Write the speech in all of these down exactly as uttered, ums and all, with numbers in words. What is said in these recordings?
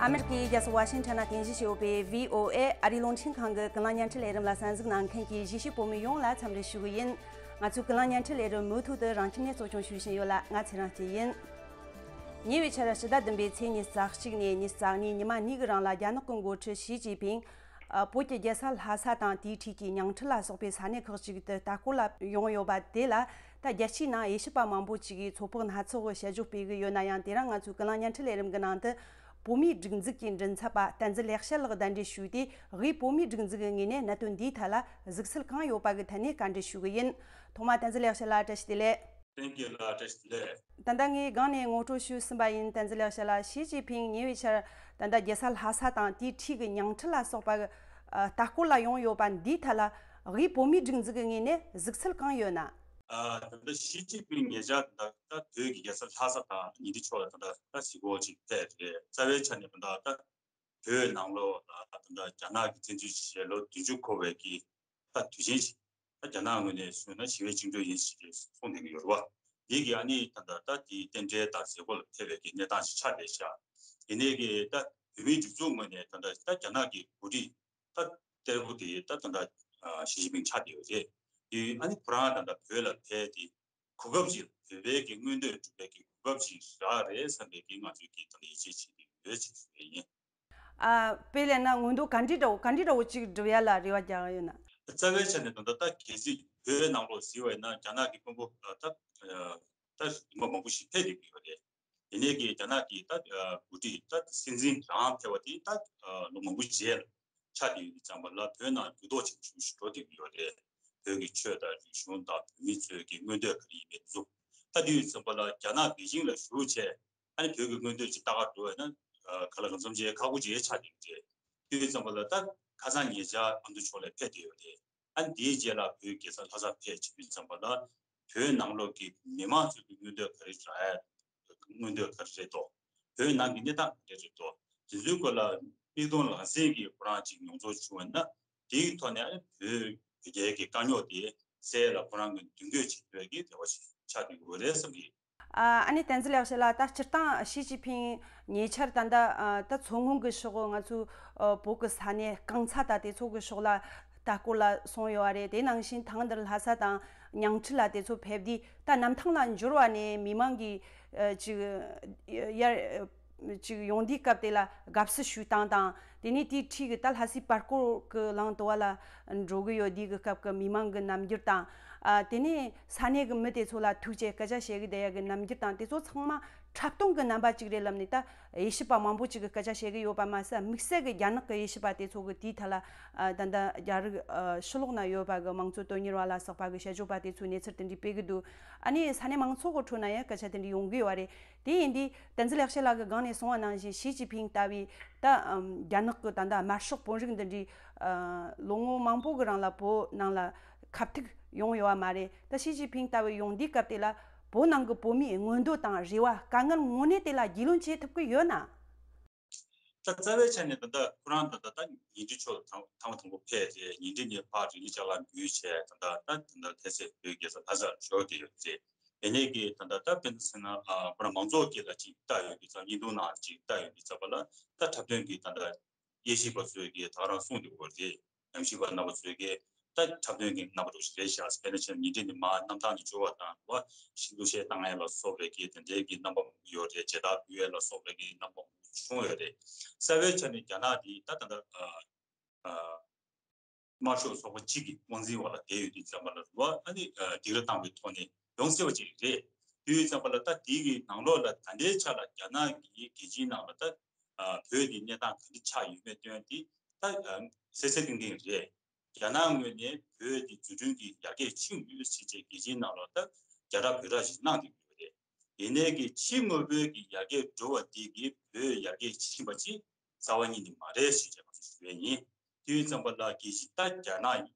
ཨ་མེ་རི་ཀའི་རྒྱལ་ས་ཝ་ཤིང་ཊོན་ན་རྟེན་གཞི་བྱས་ཡོད་པའི་བྷི་ཨོ་ཨེ་ཨ་རིའི་རླུང་འཕྲིན་ཁང་གི་ཀུན་གླེང་བརྙན་འཕྲིན་ལས་རིམ་ལ་གསན་གཟིགས་གནང་མཁན་གྱི་གཞིས་བྱེས་བོད་མི་ཡོངས་ལ་འཚམས་འདྲི་ཞུ་གི་ཡིན། ང་ཚོའི་ཀུན་གླེང་བརྙན་འཕྲིན་ལས་རིམ་མུ་མཐུད་དུ་རང་ཁྱིམ་ནས་གཙོ་སྐྱོང་ཞུ་བཞིན་ཡོད་ལ། ང་ཚེ་རིང་སྐྱིད་ཡིན། ཉེ་བའི་ཆར་ཕྱི་ཟླ་བདུན་པའི་ཚེས་ཉི་ཤུ་རྩ་གཅིག་ནས་ཉི་ཤུ་རྩ་གཉིས་ཉི་མ་གཉིས་ཀྱི་རིང་ལ་རྒྱ་ནག་གི་འགོ་ཁྲིད་ཞི་ཅིན་ཕིང་། ཨ། བོད་ཀྱི་རྒྱལ་ས་ལྷ་ས་དང་དེའི་འཁྲིས་ཀྱི་ཉང་ཁྲི་ལ་སོགས་པའི་ས་གནས་ཁག་ཅིག་ཏུ་ལྟ་སྐོར་ལ་ཡོང་ཡོད་པ་དེ་ལ། ད་རྒྱལ་སྤྱིའི་ནང་དབྱེ་ཞིབ་པ་མང་པོ་ཅིག་གིས་ཚོད་དཔག་སྣ་ཚོགས་ཀྱི་དཔྱད་བརྗོད་སྤེལ་གྱི་ཡོད་ན་ཡང་། དེ་རིང་ང་ཚོའི་ཀུན་གླེང་བརྙན་འཕྲིན་ལས་རིམ་གྱི་ནང་དུ། བོད་མིའི་སྒྲིག་འཛུགས་ཀྱི་མགྲིན་ཚབ་པ་བསྟན་འཛིན་ལེགས་བཤད་ལགས་གདན་འདྲེན་ཞུས་ཏེ། དབུས་བོད་མིའི་སྒྲིག་འཛུགས་ཀྱི་ངོས་ནས་གནད་དོན་འདིའི་ཐད་ལ་གཟིགས་ཚུལ་གང་ཡོད་པ་གི་ཐད་ནས་བཀའ་འདྲི་ཞུ་གི་ཡིན། ཐོག་མར་བསྟན་འཛིན་ལེགས་བཤད་ལགས་བཀྲ་ཤིས་བདེ་ལེགས། བསྟན་རྒྱས་ལགས་བཀྲ་ཤིས་བདེ་ལེགས། ད་ལྟ་ངས་སྒང་ནས་ངོ་སྤྲོད་ཞུས་ཟིན་པ་ཡིན། བསྟན་འཛིན་ལེགས་བཤད་ལགས། ཞི་ཅིན་ཕིང་ཉེ་བའི་ཆར་ད་ལྟ་རྒྱལ་ས་ལྷ་ས་དང་དེའི་འཁྲིས་ཀྱི་ཉང་ཁྲི་ལ་སོགས་པ་ལྟ་སྐོར་ལ་ཡོང་ཡོད་པ་འདིའི་ཐད་ལ་དབུས་བོད་མིའི་སྒྲིག་འཛུགས་ཀྱི་ངོས་ནས་གཟིགས་ཚུལ་གང་ཡོད་ན། ཨ། ད་ལྟ་ཞི་ཅིན་ཕིང་ཉེ་ཆར་ད་ལྟ་བོད་ཀྱི་རྒྱལ་ས་ལྷ་ས་དང་ཉིང་ཁྲི་ཕྱོགས་ལ་ད་ལྟ་ད་གཟིགས་སྐོར་ཅིག་ཕེབས་རེད། རྩ་བའི་ཆ་ནས་ད་ལྟ་ད་བོད་ནང་ལོགས་ལ་ད་ལྟ་རྒྱ་ནག་གི་བཙན་འཛུལ་བྱས་ལོ་བདུན་ཅུ་འཁོར་བའི་གི་ད་དུས་ཆེན་ཞིག་ད་རྒྱ་ནག་ངོས་ནས་གསུངས་ན་ཞི་བའི་བཅིངས་འགྲོལ་ཡིན་ཞེས་གསུངས་བསྡད་ཀྱི་ཡོད་རེད་བ། འདི་གི་ཨ་ནི་ད་ལྟ་ད་དེའི་རྟེན་འབྲེལ་དང་མཛད་སྒོ་ལ་ཕེབས་པའི་གི་གནས་སྟངས་ཤིག་ཆགས་བསྡད་ཤག་དེ་ནས་གི་ད་བོད་མིའི་སྒྲིག་འཛུགས་ངོས་ནས་ད་ལྟ་ད་རྒྱ་ནག་གི་འགོ་ཁྲིད་ད་གཏེར་པོ་དེ་ད་ད་ལྟ་ཞི་ཅིན་ཕིང་ཆགས་བསྡད་ཡོད་རེད། དེ་ཨ་ནི་ཁོ་རང་ད་ལྟ་བོད་ལ་ཕེབས་ཏེ་གོ་སྐབས་ཤིག་བོད་པའི་གི་མངོན་འདོད་སྒྲུབ་པའི་གི་གོ་སྐབས་ཤིག་རག་རེད་བསམ་པའི་གི་ང་ཚོའི་གི་ད་ལྟ་ཡིད་ཆེས་བྱེད་ཀྱི་ཡོད་ཅེས་ཞུ་ཡ་ཡིན། ཨ། དཔེ་ལེན་ན་མངོན་འདོད་ག་འདྲ་འདྲ་བོ་ག་འདྲ་འདྲ་བོ་ཅིག་སྒྲུབ་ཡ་ལ་རེ་བ་རྒྱག་ཡོད་ན། རྩ་བའི་ཆ་ནས་ད་ལྟ་ད་གལ་སྲིད་བོད་ནང་ལོགས་གཟིགས་པ་ཡིན་ན་རྒྱ་ནག་གི་དཔོན་པོ་ད་ད་རིམ་པ་མང་པོ་ཞིག་ཕེབས་བསྡད་ཀྱི་ཡོད་རེད། དེ་ནས་ཀྱི་རྒྱ་ནག་གི་ད་འགོ་ཁྲིད་ད་སྲིད་འཛིན་རང་ཕེབས་པ་དེ་ད་ལོ་མང་པོ་རྗེས་ལ་ཆགས་བསྡད་ཡོད་དུས་ཙམ་པ་ལ་བོད་ནང་འགྱུར་ལྡོག་ཆེན་པོ་ཞིག་འགྲོ་བསྡད་ཀྱི་ཡོད་རེད། བོད་ཀྱི་ཆོས་དང་རིག་གཞུང་དང་བོད་མི་ཚོའི་གི་མངོན་འདོད་ག་རེ་ཡིན་མིན་ཚོ། ད་དུས་ཙམ་པ་ལ་རྒྱ་ནག་པེ་ཅིང་ལ་བཞུགས་བྱས་ཨ་ནི་བོད་ཀྱི་མངོན་འདོད་ཅིག་ལྟ་ག་འགྲོ་བས་ན་ག་ལ་གང་འཚམ་ཅིག་ཁག་པོ་ཅིག་ཆགས་བསྡད་ཀྱི་རེད། དུས་ཙམ་པ་ལ་ད་ཁ་སང་ཉེ་ཆར་ཨ་མདོ་ཕྱོགས་ལ་ཕེབས་བསྡད་ཡོད་རེད། ཨ་ནི་དེའི་རྗེས་ལ་བོད་རྒྱལ་ས་ལྷ་སར་ཕེབས་བྱེད་དུས་ཙམ་པ་ལ་བོད་ནང་ལོགས་ཀྱི་མི་མང་ཚོའི་གི་མངོན་འདོད་ག་རེ་རག་ཡ། མངོན་འདོད་ག་རེ་རེད་དོ། བོད་ནང་གི་གནས་སྟངས་ག་རེ་རེད་དོ། དེ་ཚོའི་སྐོར་ལ་མིག་མཐོང་ལག་ཟིན་གྱི་ཁོ་རང་ཅིག་མྱོང་ཚོར་བྱུང་བ་ན་དེའི་ཐོག་ནས་ཨ་ནི་བོད་བོད་རྒྱའི་གི་དཀའ་རྙོག་དེ་སེལ་ལ་ཁོ་རང་གི་མདུན་སྐྱོད་བྱེད་པའི་གི་རེ་བ་ཞིག་ཆགས་བསྡད་ཡོད་རེད་བསམ་གི། ཨ་ནི་བསྟན་འཛིན་ལེགས་བཤད་ལགས། ད་སྤྱིར་བཏང་ཞི་ཅིན་ཕིང་ཉེ་ཆར་ད་ལྟ་ད་མཚོ་སྔོན་གྱི་ཕྱོགས། ང་ཚོའི་བོད་ཀྱི་ས་གནས་རྐང་ཚ་ད་དེ་ཚོ་གི་ཕྱོགས་ལ་ལྟ་སྐོར་ལ་སོང་ཡོད་པ་རེད། དེ་ནང་བཞིན་ཐེངས་འདིར་ལྷ་ས་དང་ཉང་ཁྲི་ལ་དེ་ཚོ་ཕེབས་དུས། ད་གནམ་ཐང་ལ་འབྱོར་བ་ནས་མི་མང་གིས་ཅིག་ཡར་ཅིག་ཡོང་དུས་སྐབས་དེ་ལ་དགའ་བསུ་ཞུས་སྟངས་དང་། དེ་ནས་དེའི་འཁྲིས་ཀྱི་ད་ལྷ་སའི་བར་སྐོར་གྱི་ལམ་དུ་བ་ལ་འགྲོ་གི་ཡོད་དུས་ཀྱི་སྐབས་ཀྱི་མི་མང་གི་རྣམ་འགྱུར་དང་། ཨ། དེ་ནས་ས་གནས་ཀྱི་མི་དེ་ཚོ་ལ་ཐུག་བྱས་སྐད་ཆ་བཤད་གི་བསྡད་ཡ་གི་རྣམ་འགྱུར་དང་། དེ་ཚོ་ཚང་མ་འཁྲབ་སྟོན་གྱི་རྣམ་པ་གཅིག་རེད་ལབ་ནས། ད་དབྱེ་ཞིབ་པ་མང་པོ་ཅིག་གིས་སྐད་ཆ་བཤད་གི་ཡོད་པ་མ་ཟད། དམིགས་བསལ་གྱི་རྒྱ་ནག་གི་དབྱེ་ཞིབ་པ་དེ་ཚོ་གིས་དེའི་ཐད་ལ། ཨ། ད་ལྟ་རྒྱ་རིགས་ཨ་ཕྱི་ལོགས་ན་ཡོད་པ་གི་དམངས་གཙོ་དོན་གཉེར་བ་ལ་སོགས་པ་གི་དཔྱད་བརྗོད་པ་དེ་ཚོས་གནས་ཚུལ་དེ་འདྲའི་སྤེལ་གི་འདུག་ཨ་ནི་ས་གནས་མང་ཚོགས་ཀྱི་ཁྲོད་ན་ཡང་སྐད་ཆ་དེ་འདྲ་ཡོང་གི་ཡོད་རེད། དེ་ཡིན་དུས་བསྟན་འཛིན་ལེགས་བཤད་ལགས་ཀྱིས་སྒང་ནས་གསུངས་པ་ནང་བཞིན། ཞི་ཅིན་ཕིང་ལྟ་བུའི་ད་ཨམ་རྒྱ་ནག་གི་ད་ལྟ་དམར་ཤོག་དཔོན་རིགས་འདི་འདྲའི་ཨ་ལོ་ངོ་མང་པོ་གི་རིང་ལ་བོད་ནང་ལ་ཁ་ཐུག་ཡོང་ཡོད་པ་མ་རེད། ད་ཞི་ཅིན་ཕིང་ལྟ་བུ་ཡོང་དུས་སྐབས་དེ་ལ་བོད་ནང་གི་བོད་མིའི་མངོན་འདོད་དང་རེ་བ། དཀའ་ངལ་དངོས་གནས་དེ་ལ་རྒྱུས་ལོན་བྱེད་ཐུབ་ཀྱི་ཡོད་ན། ད་རྩ་བའི་ཆ་ནས་ད་ལྟ་ཁོ་རང་ད་ལྟ་ད་ཉིང་ཁྲི་ཕྱོགས་ཐེངས་ཐེངས་མ་དང་པོ་ཕེབས་རྗེས། ཉིང་ཁྲི་ནས་ཕར་རི་ལི་ཅ་ལག་འབུལ་བྱས། ད་ལྟ་ད་ད་ལྟ་ལྷ་སའི་བོད་རྒྱལ་ས་ལྷ་སར་བཞུགས་བསྡད་ཡོད་རེད། དེ་ནས་ཀྱི་ད་ལྟ་ད་དཔེར་ན་ཟེར་ན། ཨ། ཁོ་རང་མང་ཚོགས་དཀྱིལ་ལ་ཅིག་ལྟ་ཡོང་དུས་ཙམ། བརྙན་ཐུང་ནང་ཅིག་ལྟ་ཡོང་དུས་ཙམ་པ་ལ། ད་འཁྲབ་སྟོན་གྱི་ད་ལྟ་དབྱེ་ཞིབ་པ་ཚོས་ཀྱིས་ད་ག་རང་གསུངས་བསྡད་ཡོད་རེད། ཉམས་ཞིབ་པ་རྣམ་པ་ཚོས་ཀྱིས་ད་འཁྲབ་སྟོན་གྱི་རྣམ་པ་འདྲ་བོ་ཞིག་རེད་ཤག་དཔེར་ན་ཆ་ཉིན་རེ་ནས་མར་གནམ་ཐང་ནས་འབྱོར་བ་དང་། བ་ཤིང་འདུ་ཤེས་བཏང་ཡས་ལ་སོགས་པའི་གི་དེ་འདྲའི་གི་རྣམ་པ་ཡོད་རེད། མཇལ་དར་འབུལ་ཡས་ལ་སོགས་པའི་གི་རྣམ་པ་བྱུང་ཡོད་རེད། རྩ་བའི་ཆ་ནས་རྒྱ་ནག་འདི་ད་ད་ལྟ་ཨ་ཨ་དམར་ཤོག་ཚོགས་པ་གཅིག་གི་དབང་འཛིན་འོག་ལ་བསྡད་ཡོད་དུས་ཙམ་པ་ལ། རེད་བ། ཨ་ནི་ཨ་སྡིགས་ར་བཏང་བའི་ཐོག་ནས་ཡོང་སྲིད་པ་ཅིག་རེད། དུས་ཙམ་པ་ལ་ད་དེའི་གི་ནང་ལོགས་ལ་ད་ལྟའི་ཆ་ལ་རྒྱ་ནག་གི་རྒྱལ་སྤྱིའི་ནང་ལ་ད་ཨ་བོད་ཀྱི་གནས་སྟངས་ག་འདྲ་ཆགས་ཡོད་མེད་སྟོན་དེ་ད་ཨ་གསལ་གསལ་ཏིང་ཏིང་རེད། རྒྱ་ནག་ངོས་ནས་བོད་ཀྱི་འཛུགས་སྐྲུན་གྱི་ཡར་རྒྱས་ཕྱིན་ཡོད་ཟེར་བྱས་རྒྱལ་སྤྱིའི་ནང་ལ་ད་རྒྱ་ར་བོད་ར་ཞིག་གནང་བསྡད་ཡོད་རེད། ཡིན་ནའི་གི་ཕྱི་དངོས་པོའི་གི་ཡར་རྒྱས་འགྲོ་བ་འདི་གིས་བོད་ཡར་རྒྱས་ཕྱིན་པ་ཅིག་རྩ་བ་ཉིད་ནས་མ་རེད་ཟེར་བྱས་ང་ཚོ་ཞུ་ཡས་ཡིན། དུས་ཙམ་པ་ལ་རྒྱལ་སྤྱི་ད་རྒྱ་ནག་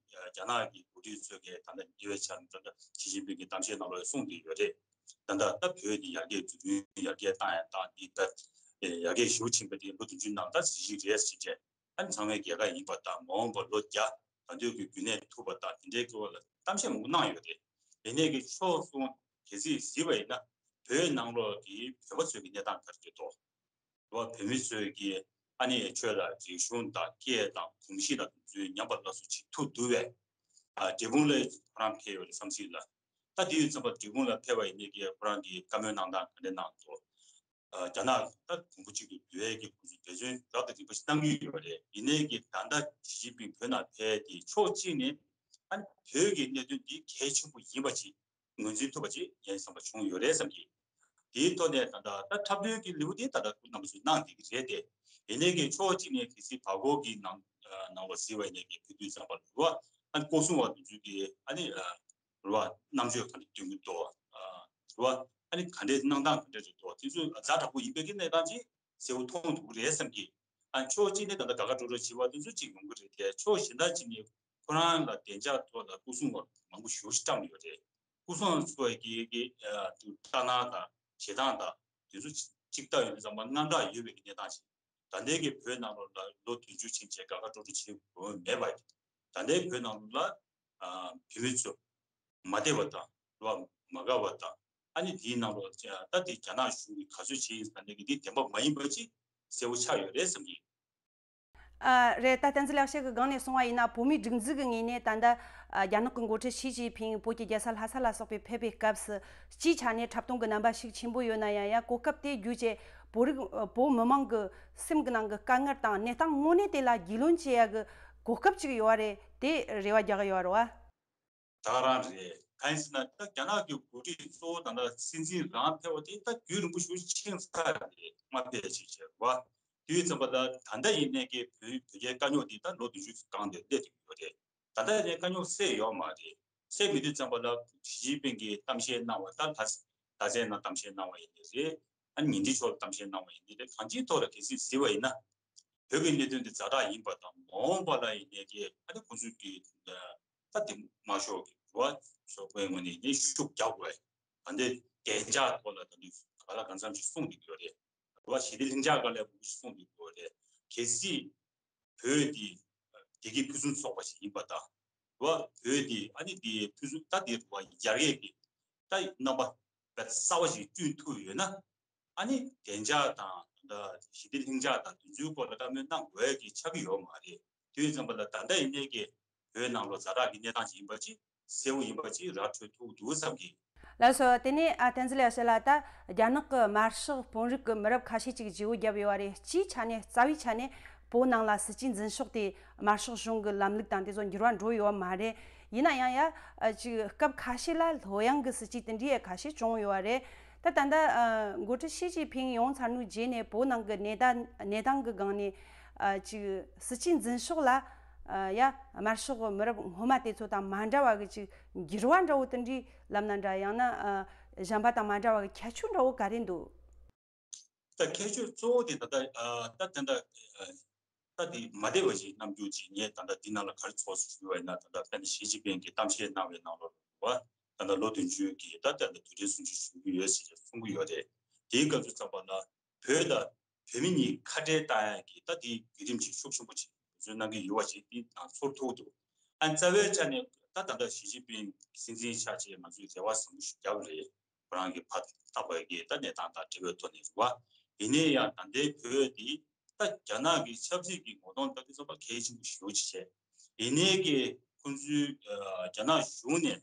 རྒྱ་ནག་གི་འགོ་ཁྲིད་ཚོས་ཀྱིས་ད་ལྟ་ཉེ་བའི་ཆར་ད་ལྟ་ཞི་ཅིན་ཕིང་གི་གཏམ་བཤད་ནང་ལ་གསུངས་བསྡད་ཡོད་རེད། ད་ལྟ་ད་བོད་ཀྱི་ཡར་རྒྱས་འཛུགས་སྐྲུན་ཡར་རྒྱས་བཏང་ཡས་དང་། འདི་ད་ཡར་རྒྱས་ཞེ་པོ་ཕྱིན་པ་དེ་ལོ་བདུན་ཅུ་ནང་ད་གཟི་བརྗིད་རེད་ཟེར་བྱས། ཨ་ནི་ཚང་མས་རྒྱལ་ཁ་ཡིན་པ་དང་། མ་འོངས་པར་ལོ་བརྒྱ་ག་དུས་ཀྱི་རྒྱུན་གནས་ཐུབ་པ་དང་། དེ་འདྲའི་སྐོར་ལ་གཏམ་བཤད་མང་པོ་གནང་ཡོད་རེད། དེ་ནས་ཀྱི་ཕྱོགས་གསུམ་གལ་སྲིད་གཟིགས་པ་ཡིན་ན། བོད་ནང་ལོགས་ཀྱི་བོད་པ་ཚོའི་གི་གནས་སྟངས་ག་རེ་རེད་དོ། བོད་མི་ཚོས་ཀྱི་ ཨ་ནི་ཆོས་དང་རིག་གཞུང་དང་སྐད་དང་གོམས་གཤིས་དང་དེ་ཚོའི་ཉམས་པ་སླར་གསོ་བྱེད་ཐུབ་འདུག་བས། ཨ་འབྲས་སྤུངས་ལ་ཁོ་རང་ཕེབས་ཡོད་རེད་བསམ་སྲིད་ལ། ད་དེ་ཡོད་ཙམ་པ་འབྲས་སྤུངས་ལ་ཕེབས་པ་ཡིན་ནའི་གི་ཁོ་རང་གི་བཀའ་མོལ་གནང་སྟངས་ག་འདྲ་གནང་འདུག་ཨ་རྒྱ་ནག་ད་གོང་བུ་གཅིག་ཏུ་འདུས་ཡས་ཀྱི་ཁོང་ཚོས་འབད་བརྩོན་རབ་དང་རིམ་པ་ཞིག་གནང་གི་ཡོད་རེད། ཡིན་ནའི་གི་ད་ལྟ་ཞི་ཅིན་ཕིང་བོད་ནང་ཕེབས་ཏེ་ཕྱོགས་གཅིག་ནས་ཨ་ནི་བོད་ཀྱི་གནད་དོན་འདི་གལ་ཆེན་པོ་ཡིན་པ་ཅིག་ངོས་འཛིན་ཐུབ་པ་ཅིག་ངའི་བསམ་པ་བྱུང་ཡོད་རེད་བསམ་གི། དེའི་ཐོག་ནས་ད་ལྟ་ད་འཁྲབ་སྟོན་གྱི་ལེའུ་དེ་ད་ལྟ་སྐུ་རྣམ་པ་ཚོས་གནང་བསྡད་ཀྱི་རེད་དེ། ཡིན་ནའི་གི་ཕྱོགས་གཅིག་ནས་གལ་སྲིད་བར་སྐོར་གྱི་ནང་ནང་ལ་གཟིགས་པ་ཡིན་ནའི་གི་ཕེབས་དུས་ཙམ་པ་ལ་རུ་བ་ཨ་ནི་སྐོར་སྲུང་བ་དེ་ཚོས་གི་ཨ་ནི་རུ་བ་རྣམ་དཔྱོད་ག་འདྲ་སྟོན་གྱི་འདུག་རུ་བ་ཨ་ནི་ག་འདྲའི་གནང་སྟངས་ག་འདྲ་རེད་འདུག་དེ་ཚོ་ཛ་དྲག་པོ་ཡིན་པའི་གི་གནས་སྟངས་ཅིག་གསལ་བོ་མཐོང་ཐུབ་ཀྱི་རེད་བསམ་གི། ཨ་ཕྱོགས་གཅིག་ནས་ད་ལྟ་དགའ་དགའ་སྤྲོ་སྤྲོ་བྱེད་པ་དེ་ཚོ་གཅིག་ཡོང་གི་རེད་དེ། ཕྱོགས་གཞན་དག་གཅིག་ནས་ཁོ་རང་ལ་བདེ་འཇགས་ཐོག་ལ་སྐུ་སྲུང་བ་མང་པོ་ཞེ་པོ་ཞིག་བཀྲམ་ཡོད་རེད། སྐུ་སྲུང་ཚོ་གི་གི་ཨ་དུ་ལྟ་སྣང་དང་བྱེད་སྟངས་དང་དེ་ཚོ་གཅིག་ལྟ་ཡོང་དུས་ཙམ་པ་དངངས་སྐྲག་ཡོད་པའི་གི་གནས་སྟངས་ཤིག་ད་ལྟའི་གི་བོད་ནང་ལོགས་ལ་ལོ་བདུན་ཅུ་ཕྱིན་བྱས་དགའ་དགའ་སྤྲོ་སྤྲོ་བྱེད་དགོས་མེད་པ་ཡིན། ད་ལྟའི་བོད་ནང་ལོགས་ལ་ཨ་བོད་མི་ཚོ་མ་བདེ་བ་དང་རོ་མ་དགའ་བ་དང་ཨ་ནི་དེའི་ནང་ལོགས་ལ་ད་དེ་རྒྱ་ནག་གཞུང་གིས་ག་ཚོད་བྱས་ཡིན་ཟེར་ན་གི་དེ་བདེན་པ་མ་ཡིན་པ་ཅིག་གསལ་བོ་ཆགས་ཡོད་རེད་བསམ་གི། ཨ་རེད། ད་བསྟན་འཛིན་ལེགས་བཤད་ཀྱི་སྒང་ནས་གསུངས་པ་ཡིན་ན་བོད་མིའི་སྒྲིག་འཛུགས་ཀྱི་ངོས་ནས་ད་ལྟ་ཨ་རྒྱ་ནག་གི་འགོ་ཁྲིད་ཞི་ཅིན་ཕིང་བོད་ཀྱི་རྒྱལ་ས་ལྷ་ས་ལ་སོགས་པའི་ཕེབས་པའི་སྐབས་སུ་སྤྱིའི་ཆ་ནས་འཁྲབ་སྟོན་གྱི་རྣམ་པ་ཤུགས་ཆེན་པོ་ཡོད་ན་ཡང་ཡང་གོ་སྐབས་དེ་བརྒྱུད་བྱས་བོད་རིགས་ཨ་བོད་མི་མང་གི་སེམས་ཀྱི་ནང་གི་དཀའ་ངལ་དང་གནས་སྟངས་དངོས་གནས་དེ་ལ་རྒྱུས་ལོན་བྱེད་ཡ་གི་གོ་སྐབས་ཅིག་ཡོད་པ་རེད། དེ་རེ་བ་རྒྱག་གི་ཡོད་པ་རེད་བ། ད་ག་རང་རེད། གང་ཡིན་ཟེར་ན་ད་རྒྱ་ནག་གི་འགོ་ཁྲིད་གཙོ་བོ་ད་ལྟ་སྲིད་འཛིན་རང་ཕེབས་པ་དེ་ད་རྒྱུན་རིང་པོ་ཞིག་ཕྱིན་ཚར་རེད། མ་ཕེབས་ཅིག་བྱས་རེད་བ། དུས་ཙམ་པ་ད་ད་ལྟ་ཡིན་ནའི་གི་བོད་བོད་རྒྱའི་དཀའ་རྙོག་འདི་ད་ལོ་བདུན་ཅུ་སྒང་དེ་སླེབས་ཐུབ་ཡོད་རེད། ད་ལྟ་ཡིན་ནའི་དཀའ་རྙོག་སེལ་ཡོད་མ་རེད། སེལ་མི་དུས་ཙམ་པ་ལ་ཞི་ཅིན་ཕིང་གིས་གཏམ་བཤད་གནང་བ་ད་ལྷ་ལྷ་སའི་ནང་གཏམ་བཤད་གནང་བ་ཡིན་ནའི་རེད། ཨ་ཉིན་རེའི་ཕྱོགས་ལ་གཏམ་བཤད་གནང་བ་ཡིན་ནའི་རེད། གང་ཅིའི་ཐོག་ལ་གལ་སྲིད་གཟིགས་པ་ཡིན་ན། བོད་ཀྱི་གནད་དོན་དེ་ཛ་དྲག་ཡིན་པ་དང་མ་འོངས་པ་ལ་ཡིན་ནའི་གི་ཨ་ནི་ཁོང་ཚོས་ཀྱི་ད་དེ་དམར་ཤོག་གི་རུ་བ་ཚོ་པའི་ངོས་ནས་ནི་ཤུགས་རྒྱག་དགོས། ད་འདི་བདེ་འཇགས་ཐོག་ལ་ད་འདི་ག་ལ་གང་འཚམ་ཞིག་གསུངས་བསྡད་ཡོད་རེད། རུ་བ་ཞི་བདེ་ལྷིང་འཇགས་སྒང་ལ་མུ་གཞི་གསུངས་བསྡད་ཡོད་རེད། གལ་སྲིད་བོད་འདི་བདེ་སྐྱིད་ཕུན་སུམ་ཚོགས་པ་ཞིག་ཡིན་པ་དང་རུ་བ་བོད་འདི་ཨ་ནི་འདི་ཕུན་སུམ་ད་འདི་རུ་བ་ཡར་རྒྱས་ཀྱི་ད་རྣམ་པ་གསར་བ་ཞིག་བསྐྲུན་ཐུབ་ཡོད་ན། ཨ་ནི་བདེ་འཇགས་དང་ཞི་བདེ་ལྷིང་འཇགས་དང་དེ་ཚོའི་སྐོར་ལ་བཀའ་མོལ་གནང་དགོས་ཀྱི་ཆགས་ཀྱི་ཡོད་མ་རེད། དུས་ཙམ་པ་ལ་ད་ལྟ་ཡིན་ནའི་གི་བོད་ནང་ལོགས་ཛ་དྲག་གི་གནས་སྟངས་ཅིག་ཡིན་པ་ཅིག་གསལ་བོ་ཡིན་པ་ཅིག་ར་འཕྲོད་ཐུབ་འདུག་བསམ་གི། ལགས་སོ། དེ་ནས་ཨ་བསྟན་འཛིན་ལགས་བཤད་ལ་ད་རྒྱ་ནག་གི་དམར་ཤོག་དཔོན་རིགས་ཀྱི་མི་རབས་ཁ་ཤས་ཅིག་བརྗེ་བོ་བརྒྱབ་ཡོད་པ་རེད། སྤྱིའི་ཆ་ནས་རྩ་བའི་ཆ་ནས་བོད་ནང་ལ་སྲིད་ཇུས་འཛིན་ཕྱོགས་དེ་དམར་ཤོག་གཞུང་གི་ལམ་ལུགས་དང་དེ་ཚོ་འགྱུར་བ་འགྲོ་ཡོད་པ་མ་རེད། ཡིན་ན་ཡང་ཡ་ཨ་ཅིག་སྐབས་ཁ་ཤས་ལ་ལྷོད་ཡངས་ཀྱི་སྲིད་ཇུས་དེ་འདྲའི་ཡ་ཁ་ཤས་བྱུང་ཡོད་པ་རེད། ད་ད་ལྟ་ཨ་འགོ་ཁྲིད་ཞི་ཅིན་ཕིང་ཡོང་ཚར་ནུས་རྗེས་ནས་བོད་ནང་གི་གནས་སྟངས་གནས་སྟངས་ཀྱི་སྒང་ནས་ཨ་ཅིག་སྲིད་ཇུས་འཛིན་ཕྱོགས་ལ་ཨ་ཡ་དམར་ཤོག་གི་མི་རབས་སྔོན་མ་དེ་ཚོ་དང་མ་འདྲ་བ་གི་ཅིག་འགྱུར་བ་འདྲ་བོ་དེ་འདྲའི་ལབ་ན་འདྲ། ཡང་ན་ཨ་གཞན་པ་དང་མ་འདྲ་བ་གི་ཁྱད་ཆོས་འདྲ་བོ་ག་རེ་འདུག་ད་ཁྱད་ཆོས་གཙོ་བོ་དེ་ད་ལྟ་ཨ་ད་ད་ལྟ་ཨ་ད་དེ་མ་བདེ་བ་ཞིག་རྣམ་འགྱུར་ཅིག་ངས་ད་ལྟ་འདི་ནང་ལ་ག་རེ་ཚོགས་སུ་ཞུས་པ་ཡིན་ན། ད་ལྟ་དཔེར་ན་ཞི་ཅིན་ཕིང་གིས་གཏམ་བཤད་གནང་བའི་ནང་ལོགས་ལ་ད་ལྟ་ལོ་བདུན་ཅུ་གི་ད་ལྟ་དུས་དྲན་སྲུང་བརྩི་ཞུ་གི་ཡོད་ཟེར་གསུང་གི་ཡོད་རེད། དེའི་སྐབས་སུ་ཙམ་པ་ལ་བོད་དང་བོད་མི་གཉིས་ཁ་བྲལ་བཏང་ཡག་གི་ད་དེའི་བརྒྱུད་རིམ་ཅིག་ཤུགས་ཆེན་པོ་ཅིག་འཛུལ་གནང་གི་ཡོད་པ་ཅིག་དེ་ནང་ཚོར་ཐུབ་འདུག་ཨ་རྩ་བའི་ཆ་ནས་ད་ད་ལྟ་ཞི་ཅིན་ཕིང་སྲིད་འཛིན་ཆགས་ཆེད་ང་ཚོས་རེ་བ་བཟང་པོ་ཞིག་བརྒྱབ་རེད། ཁོ་རང་གི་ཕ་ཐག་པ་གི་ད་གནས་སྟངས་དང་འབྲེལ་བའི་ཐོག་ནས་རེད་བ། ཡིན་ནའི་ཡང་ད་ལྟའི་བོད་འདི་ད་རྒྱ་ནག་གི་ཆབ་སྲིད་ཀྱི་ངོ་གདོང་ལྟ་དུས་ཙམ་པ་གལ་ཆེན་པོ་ཞེ་པོ་ཅིག་བྱས། ཡིན་ནའི་གི་ཁོང་ཚོའི་རྒྱ་ནག་གཞུང་ནས་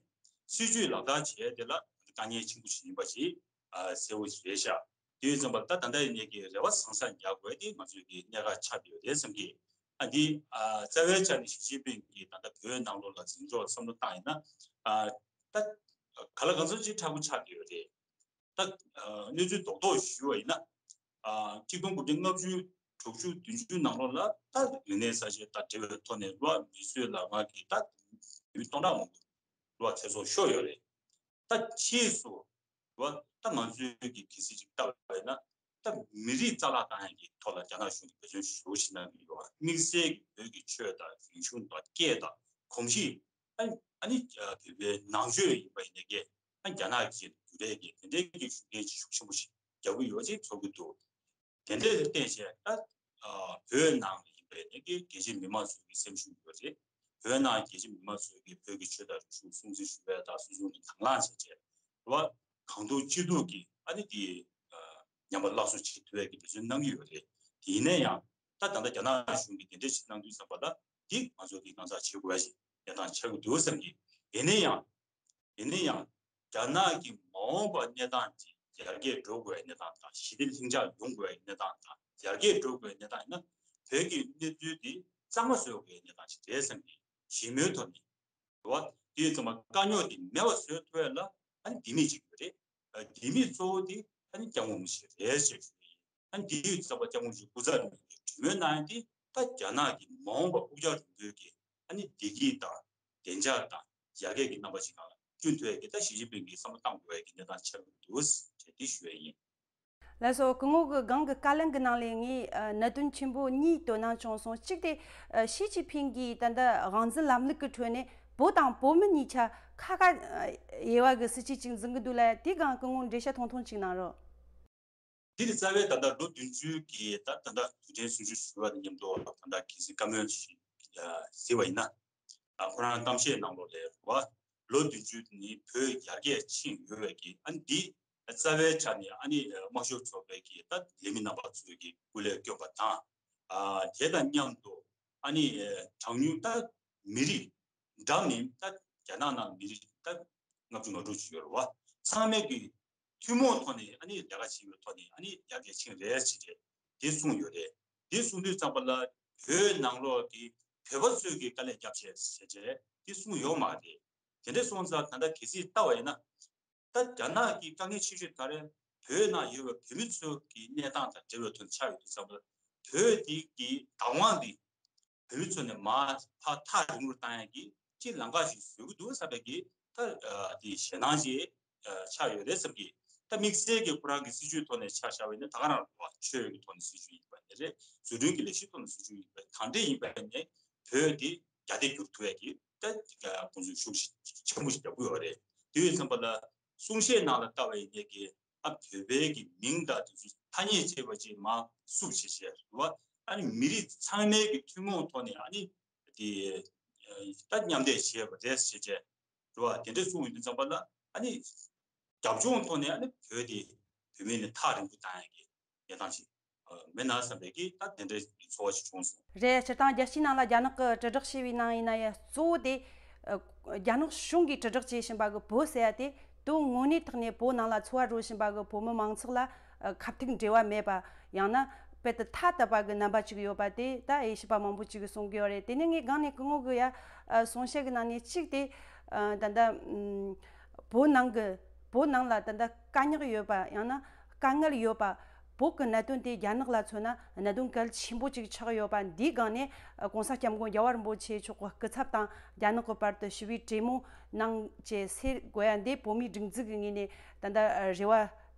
སྲིད་ཇུས་ལག་བསྟར་བྱས་དེ་ལ་དཀའ་ངལ་ཆེན་པོ་ཞིག་ཡིན་པ་ཞིག་གསལ་བོ་ཞིག་རེད་ཤག་དེ་ཡིན་ཙམ་པ་ད་ད་ལྟ་ཡིན་ནའི་གི་རེ་བ་བཟང་ས་རྒྱག་དགོས་དེ་ང་ཚོའི་གི་གནད་འགག་ཆགས་ཡོད་རེད་བསམ་གི། ཨ་འདི་ཨ་རྩ་བའི་ཆ་ནས་ཞི་ཅིན་ཕིང་གིས་ད་ལྟ་བོད་ནང་ལོགས་ལ་འཛིན་གྲོགས་བསམ་བློ་བཏང་ཡིན་ན། ཨ་ད་ག་ལ་གང་འཚམ་ཅིག་མཁྲེགས་པོ་ཆགས་ཀྱི་ཡོད་རེད། ད་ཨ་གནས་ཚུལ་རྡོག་རྡོག་ཞུས་པ་ཡིན་ན། ཨ་གཅིག་སྟོང་དགུ་བརྒྱ་ལྔ་བཅུ་དྲུག་ཅུ་བདུན་ཅུ་ནང་ལོགས་ལ་ད་རིག་གནས་གསར་བརྗེ་དང་འབྲེལ་བའི་ཐོག་ནས་རུ་བ་མི་གསོད་ལག་དམར་གྱི་ད་མི་སྟོང་ཕྲག་མང་པོ་རུ་བ་ཚེ་སྲོག་ཤོར་ཡོད་རེད། ད་ཕྱིས་སུ་རུ་བ་ད་ང་ཚོའི་གི་གལ་སྲིད་ཅིག་བལྟ་བ་ཡིན་ན། ད་མི་རིགས་རྩ་བརླག་བཏང་ཡག་གི་ཐོག་ལ་རྒྱ་ནག་གཞུང་གིས་འབད་བརྩོན་ཞེ་པོ་ཞིག་གནང་གི་ཡོད། དམིགས་བསལ་གྱི་བོད་ཀྱི་ཆོས་དང་རིག་གཞུང་དང་སྐད་དང་གོམས་གཤིས། ཨ་ནི་ཨ་ནི་བོད་པའི་ནང་ཆོས་ཡིན་པ་ཡིན་ནའི་གི་ཨ་རྒྱ་ནག་གིས་བསྒྱུར་ཡས་ཀྱི་དེ་འདྲའི་གི་ཤུགས་རྐྱེན་ཤུགས་ཆེན་པོ་ཞིག་རྒྱག་གི་ཡོད་ཅེས་ཚོར་གྱི་འདུག་དེ་འདྲའི་བརྟེན་བྱས་ད་བོད་ནང་ཡིན་པ་ཡིན་ནའི་གི་རྒྱལ་སྤྱིའི་མི་མང་ཚོའི་གི་སེམས་ཤུགས་ཡོད་རེད། བོད་ནང་རྒྱལ་སྤྱིའི་མི་མང་ཚོའི་གི་བོད་ཀྱི་ཆོས་དང་རིག་གཞུང་སྲུང་བརྩི་ཞུ་བའི་དང་སོ་སོ་གི་དང་བླངས་བྱས་བྱས་རེད་བ། གང་ཐུབ་ཅི་ཐུབ་ཀྱིས་ཨ་ནི་དེ་ཉམས་པ་སླར་གསོ་བྱེད་ཐུབ་ཡས་ཀྱི་འབད་བརྩོན་གནང་གི་ཡོད་རེད། དེ་ཡིན་ན་ཡང་ ད་ད་ལྟ་རྒྱ་ནག་གཞུང་གིས་དེ་འདྲ་ཞིག་གནང་དུས་ཙམ་པ་ལ་འདི་ང་ཚོ་གིས་གང་ཟག་བྱེད་དགོས་ཡ་ཞིག་གནས་སྟངས་ཆགས་ཀྱི་འདུག་བསམ་གྱི། ཡིན་ན་ཡང་། ཡིན་ན་ཡང་། རྒྱ་ནག་གི་མ་འོངས་པ་གནས་སྟངས་ཀྱི་ཡར་རྒྱས་འགྲོ་དགོས་པའི་གནས་སྟངས་དང་། ཞི་བདེ་ལྷིང་འཇགས་ཡོང་དགོས་པའི་གནས་སྟངས་དང་། ཡར་རྒྱས་འགྲོ་དགོས་པའི་གནས་སྟངས་ཡིན་ན། བོད་ཀྱི་གནས་ཚུལ་འདི་གཙང་མ་བཟོ་དགོས་པའི་གནས་སྟངས་ཤིག་རེད་བསམ་གྱི། ཞི་མོལ་ཐོག་ནས། རེད་བ། དེ་ཡིན་ཙང་མ་དཀའ་རྙོག་འདི་མེད་པ་བཟོ་ཐུབ་ཡ་ལ་ཨ་ནི་ལྡེ་མིག་ཅིག་ཡོད་རེད། ལྡེ་མིག་གཙོ་བོ་དེ་ཨ་ནི་སྐྱབས་མགོན་རིན་པོ་ཆེ་རེད་ཅེས་ཞུ་གི་ཡིན། ཨ་ནི་དེ་ཡིན་ཙང་མ་སྐྱབས་མགོན་རིན་པོ་ཆེ་སྐུ་ཚབ་གནང་སྟེ་གྲོས་མོལ་གནང་ཡ་དེ་ད་རྒྱ་ནག་གི་མ་འོངས་པ་ཕུགས་རྒྱང་རིང་པོའི་གི་ཨ་ནི་བདེ་སྐྱིད་དང་བདེ་འཇགས་དང་ཡར་རྒྱས་ཀྱི་རྣམ་པ་ཞིག་ནང་ལ་བསྐྲུན་ཐུབ་ཡ་གི་ད་ཞི་ཅིན་ཕིང་གིས་བསམ་བློ་བཏང་དགོས་ཡ་གི་གནས་སྟངས་ཆགས་ཀྱི་འདུག་ཅེས་དེ་ཞུ་ཡ་ཡིན། ལགས་སོ། སྐུ་ངོ་གི་སྒང་གི་བཀའ་ལན་གྱི་ནང་ལས་ངས་ཨ་གནད་དོན་ཆེན་པོ་གཉིས་དོ་སྣང་བྱུང་སོང་། གཅིག་དེ་ཨ་ཞི་ཅིན་ཕིང་གིས་ད་ལྟ་དབང་འཛིན་ལམ་ལུགས་ཀྱི་ཁྲོད་ནས་བོད་དང་བོད་མི་གཉིས་ཆ་ཁ་ཁ་ཨ་དབྱེ་བ་གི་སྲིད་བྱུས་ཅིག་འཛིན་གྱི་འདུག་ལ། དེའི་སྒང་སྐུ་ངོ་འགྲེལ་བཤད་ཐུང་ཐུང་ཅིག་གནང་རོགས། འདི་ནི་རྩ་བའི་ད་ལྟ་ལོ་བདུན་ཅུ་གི་ད་ད་ལྟ་དུས་དྲན་གསུམ་བཅུ་ཞུ་བ་དང་མཉམ་དུ་ད་ལྟ་གལ་སྲིད་བཀའ་མོལ་ཞིག་གཟིགས་པ་ཡིན་ན། ཨ་ཁོ་རང་གཏམ་བཤད་ནང་ལོགས་ལ་རེད་བ། ལོ་བདུན་ཅུ་ནི་བོད་ཡར་རྒྱས་ཕྱིན་ཡོད་པའི་གི་ཨ་ནི་འདི་རྩ་བའི་ཆ་ནས་ཨ་ནི་དམར་ཤོག་ཚོགས་པའི་གི་ད་ལས་མི་རྣམ་པ་ཚོས་གི་སྐུ་ལས་བསྐྱོན་པ་དང་། ཨ་དེ་དང་མཉམ་དུ་ཨ་ནི་གྲངས་ཉུང་ད་མི་རིགས་འདྲ་མིན་ད་རྒྱ་ནག་ནང་མི་རིགས་ད་ལྔ་བཅུ་ང་དྲུག་ཅིག་ཡོད་རེད་བ། ཚང་མས་གི་ཐུན་མོང་ཐོག་ནས་ཨ་ནི་ལས་ཀ་བྱེད་པའི་ཐོག་ནས་ཨ་ནི་ཡར་རྒྱས་ཕྱིན་རེད་ཅེས་དེ་གསུངས་ཡོད་རེད། དེ་གསུངས་དུས་ཙམ་པ་ལ་བོད་ནང་ལོགས་ཀྱི་བོད་པ་ཚོས་ཀྱི་དཀའ་ལས་བརྒྱབ་བྱས་ཟེར་བྱས་དེ་གསུངས་ཡོད་མ་རེད། དེ་འདྲ་སོང་ཙང་ད་ལྟ་གལ་སྲིད་ལྟ་བ་ཡིན་ན། ད་རྒྱ་ནག་གི་དཀའ་ངལ་ཆེ་ཤོས་ད་རེས་བོད་ནང་ཡོད་པའི་བོད་མི་ཚོ་གི་གནས་སྟངས་དང་འབྲེལ་བའི་ཐོག་ནས་ཆགས་ཡོད་དུས་ཙམ་པ་ལ་བོད་དེ་གི་བདག་དབང་དེ། བོད་མི་ཚོ་ནས་མར་ཕར་ཐག་རིང་པོར་བཏང་ཡ་གི་ཅིག་ལམ་ཁ་ཞིག་བཟོ་གི་འདུག་བསམ་པའི་གི་ད་དེ་ཞེད་སྣང་ཞིག་ཆགས་ཡོད་རེད་བསམ་གི། ད་དམིགས་བསལ་གྱི་ཁོ་རང་གི་སྲིད་ཇུས་ཐོག་ནས་ཆ་བཞག་པ་ཡིན་ན་ད་ག་རང་རེད་བ། ཆོས་ཀྱི་ཐོག་ནས་སྲིད་ཇུས་ཡིན་པ་ནི་རེད། བཟོ་སྐྲུན་གྱི་ལས་གཞི་ཐོག་ནས་སྲིད་ཇུས་ཡིན་པ་གང་འདྲ་ཡིན་པ་ནས་བོད་དེ་རྒྱ་སྡེ་བསྒྱུར་ཐུབ་ཡ་གི་ད་ཁོང་ཚོས་ཤུགས་ཆེན་པོ་ཞིག་རྒྱག་གི་ཡོད་རེད། དེ་ཡོད་ཙམ་པ་ལ་གསུང་བཤད་ནང་ལ་ལྟ་བ་ཡིན་ནའི་གི་ཨ་བོད་པའི་གི་མིང་དང་དེ་ཚོ་ཐ་སྙད་ཅེས་པ་ཅིག་མར་བསུབ་བྱས་བྱས་རེད་བ། ཨ་ནི་མི་རིགས་ཚང་མའི་གི་ཐུན་མོང་ཐོག་ནས་ཨ་ནི་དེ་ད་མཉམ་འདེགས་བྱས་པ་རེད་ཟེར་བྱས་རེད་བ། དེ་འདྲ་གསུངས་ཡོང་དུས་ཙམ་པ་ལ་ཨ་ནི་རྒྱབ་ལྗོངས་ཐོག་ནས་ཨ་ནི་བོད་དེ་བོད་མི་ནས་ཐག་རིང་པོ་བཏང་ཡ་གི་གནས་སྟངས་ཤིག་མེད་ན་བསམ་པའི་གི་ད་དེ་འདྲའི་ཚོར་བ་ཞིག་བྱུང་སོང་། རེད། སྤྱིར་བཏང་རྒྱལ་སྤྱིའི་ནང་ལ་རྒྱ་ནག་གི་དྲིལ་བསྒྲགས་བྱས་པའི་ནང་ཡིན་ན་ཡང་གཙོ་བོ་དེ་ཨ་རྒྱ་ནག་གཞུང་གིས་དྲིལ་བསྒྲགས་བྱེད་བཞིན་པ་གི་བོད་ཟེར་ཡ་དེ་དོན་དངོས་གནས་ཐོག་ནས་བོད་ནང་ལ་འཚོ་བ་རོལ་བཞིན་པ་གི་བོད་མི་མང་ཚོགས་ལ་ཨ་ཁ་ཐུག་འབྲེལ་བ་མེད་པ། ཡང་ན་དཔེ་དེ་ཐ་དད་པ་གི་རྣམ་པ་ཅིག་ཡོད་པ་དེ་ད་དབྱེ་ཞིབ་པ་མང་པོ་ཅིག་གིས་གསུང་གི་ཡོད་རེད། དེ་ནས་ངས་སྒང་ནས་སྐུ་ངོ་གི་ཡ་ཨ་གསུང་བཤད་གི་ནང་ནས་གཅིག་དེ་ཨ་ད་ལྟ་ཨམ་བོད་ནང་གི་བོད་ནང་ལ་ད་ལྟ་དཀའ་རྙོག་ཡོད་པ། ཡང་ན་དཀའ་ངལ་ཡོད་པ། བོད་ཀྱི་གནད་དོན་དེ་རྒྱ་ནག་ལ་མཚོན་ན་གནད་དོན་གལ་ཆེན་པོ་ཅིག་ཆགས་ཡོད་པ། འདིའི་སྒང་ནས་༸གོང་ས་༸སྐྱབས་མགོན་རྒྱལ་བ་རིན་པོ་ཆེ་མཆོག་གི་སྐུ་ཚབ་དང་རྒྱ་ནག་གི་བར་དུ་ཞི་བའི་གྲོས་མོལ་གནང་བྱས་སེལ་དགོས་ཡ་འདི་བོད་མིའི་སྒྲིག་འཛུགས་ཀྱི་ངོས་ནས་ད་ལྟ་རེ་བ་